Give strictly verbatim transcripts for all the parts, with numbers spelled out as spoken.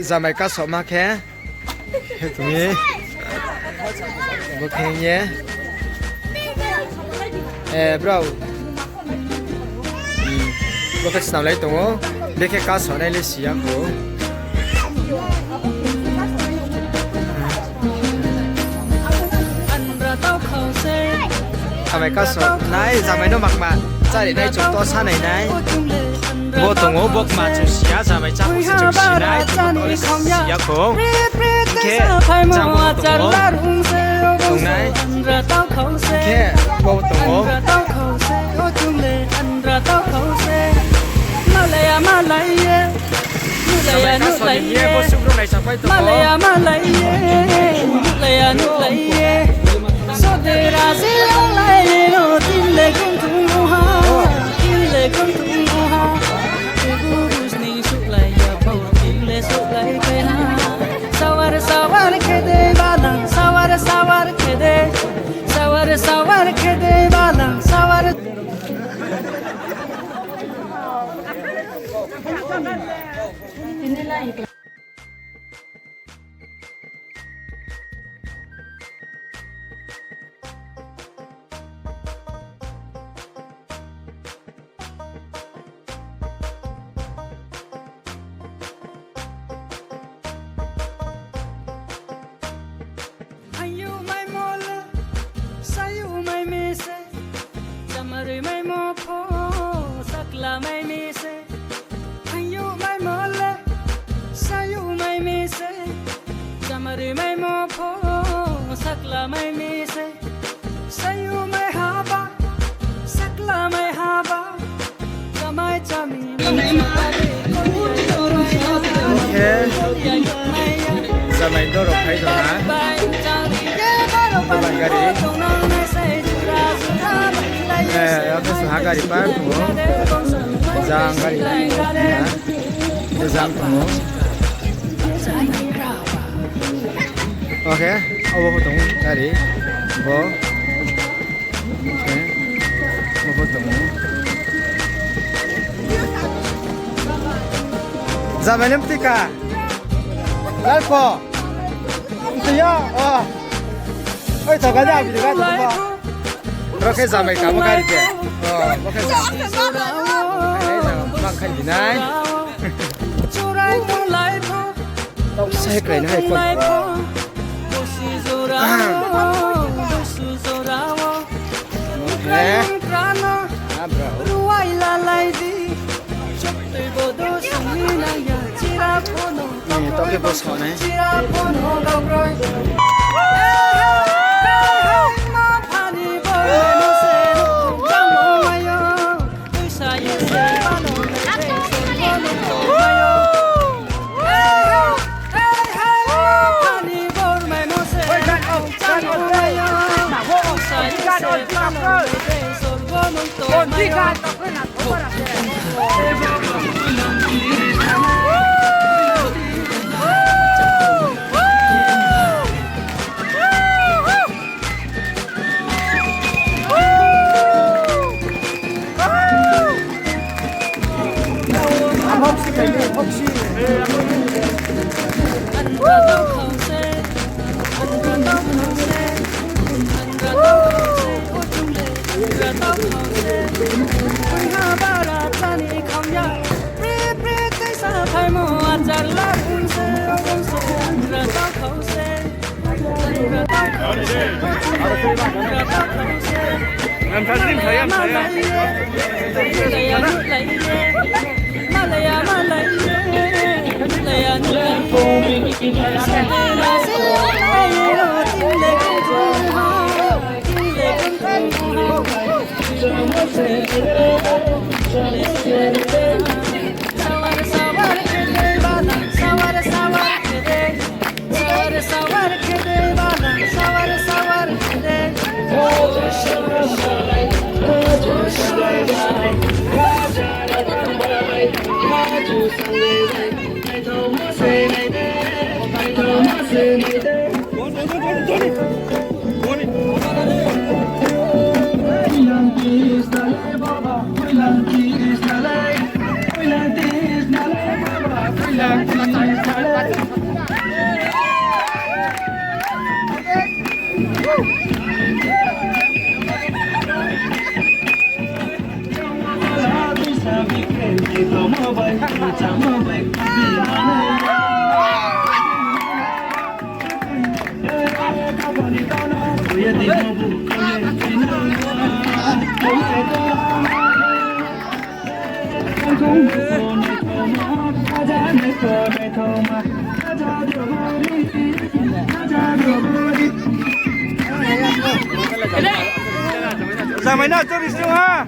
Jamai kasoh ma khe. Tumi. Bo khe ye. Eh, bro. Hmm. Bo khe snam lai tong ou. Bekhe kasoh nai le si ya kho. Jamai kasoh nai, jamai no makma chári nai, chung to sa nai nai. Bo tong ou, bo kma chung si ya, jamai cháphung se chung si nai, bo to le si ya kho. Khe, jang bo tong ou. Tong nai. Khe, bo tong ou. Malaya, malaya, nuhlai ye, nuhlai ye. Sodera se onglai ye no, tin le gong thung ha, tin le gong thung ha. Khe guru sning suhlai ya pho, tin le suhlai khe ha. Sawar, sawar khe de balang, sawar, sawar khe de. Sawar, sawar khe de balang, sawar. Hangyu mai mo le, sayu mai mi se, chamarui mai mo pho, sakla mai mi se. Hangyu mai mo le, sayu mai mi se, chamarui mai mo pho, sakla mai mi se. Sayu mai haba, sakla mai haba, chamai chami. Khe, jamai dorao phai tong ha. Doban gari. Eh, office ha gari park tong ou. Jang gari. Jang tong ou. Okay, abo pho tong ou gari. Bo. Okay. Abo pho tong ou. Jamai le mti ka. Lalko. Mti ya. Oh. Oi, to ka ja, video ka to ba. Ro khe jamai kamo gari khe. Oh, bo khe jamai. Ai, jamai bang khai di nai. Tau sai krai nai kon. Eh. Ah, bro. Hmm, to khe bo sa nai. Zamai na chori sung ha.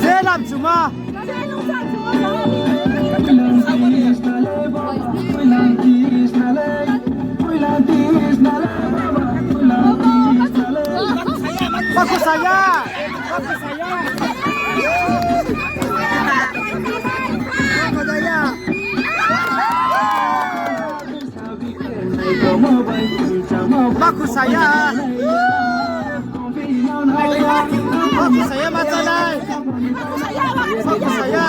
Selam cuma. Baku saya. Baku saya. Baku saya. Baku saya ma chánai. Baku saya.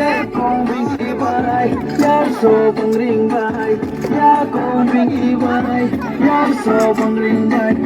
Ya kong bini bai, ya so bungring bai, ya kong bini bai, ya so bungring bai.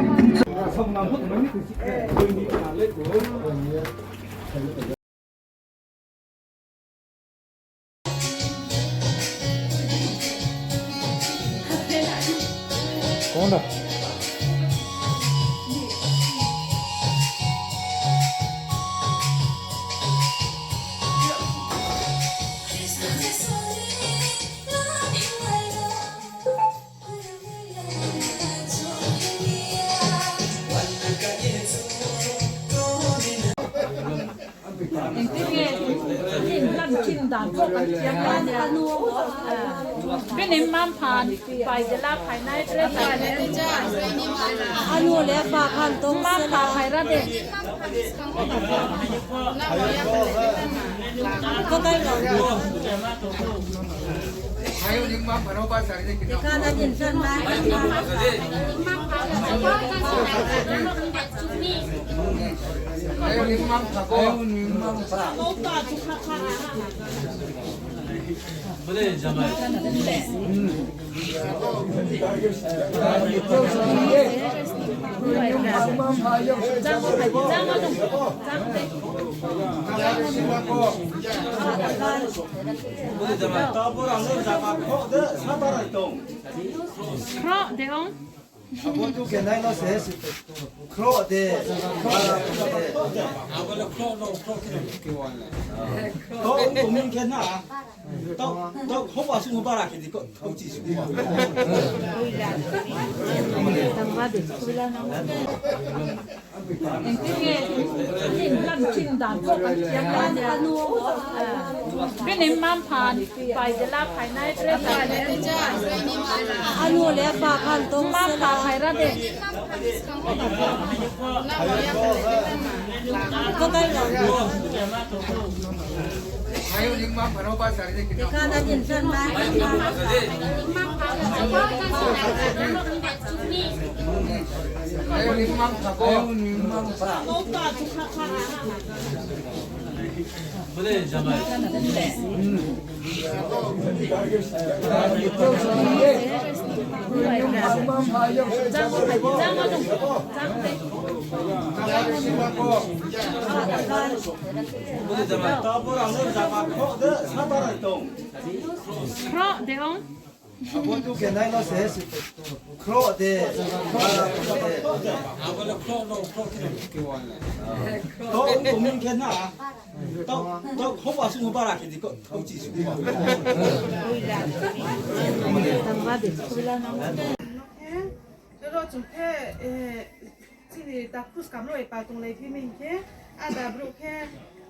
Bini mma mpha bai jela phainai, dress bai. Anu le ba phan tong mma mpha phai ra de. Kotai no. Khroh de ong. Khroh de. Khroh ong tong mi khe na. Tau, tau, khau ba sung bara khe di ko, khau chi sung ba. Bini mma mpha bai de la phainai, bre. Anu le pa phan tong mma mpha phai ra de. Khroh de ong. Khroh de. Tau ong tong mi khe na. Tau, tau, khau ba sung bara khe di ko, khau chi sung ba. Ro chung khe, eh, chini takhu skam rao bai pa tonglai phi mi hing khe, ada brouh khe,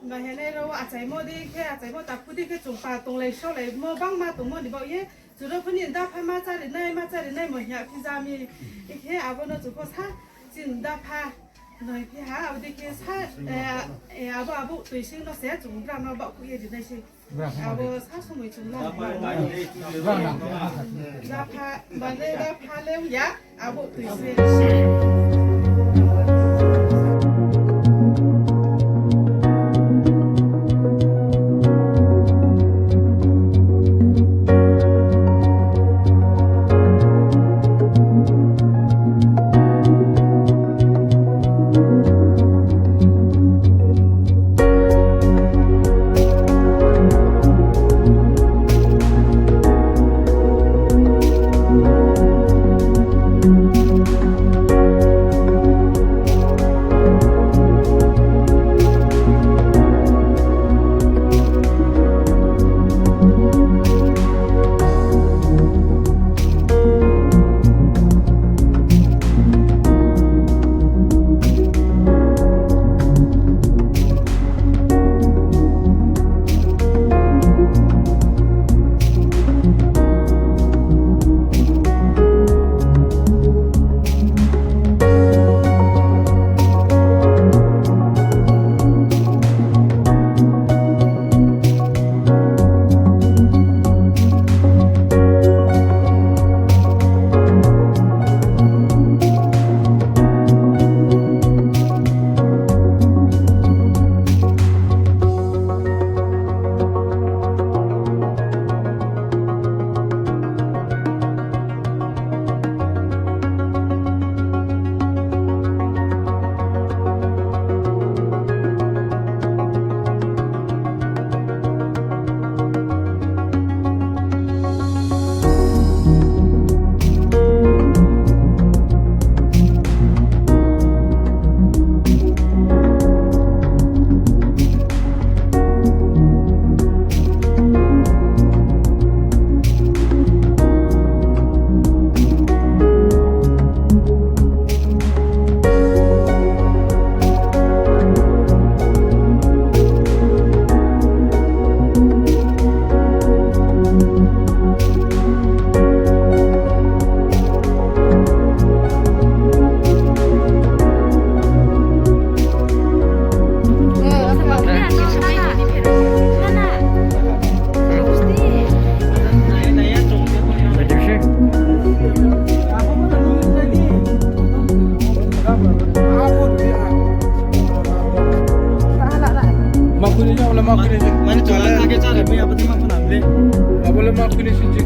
ba henai rao achaimo dei khe, achaimo takhu dei khe chung pa tonglai saolaimo bangma tongmo ni baoh ye, chung rao pho ni dapha ma chári nai, ma chári nai mo hing ya phi ja mi. Hing khe abo no chung pho sa, chini dapha noi phi ha, abo dei khe sa, eh, eh, abo, abo Toising no se chung brao no baoh khuh ye ri nai se. Abo sa somoi chung la. Dapha, mane dapha le ya, abo Toising. Chini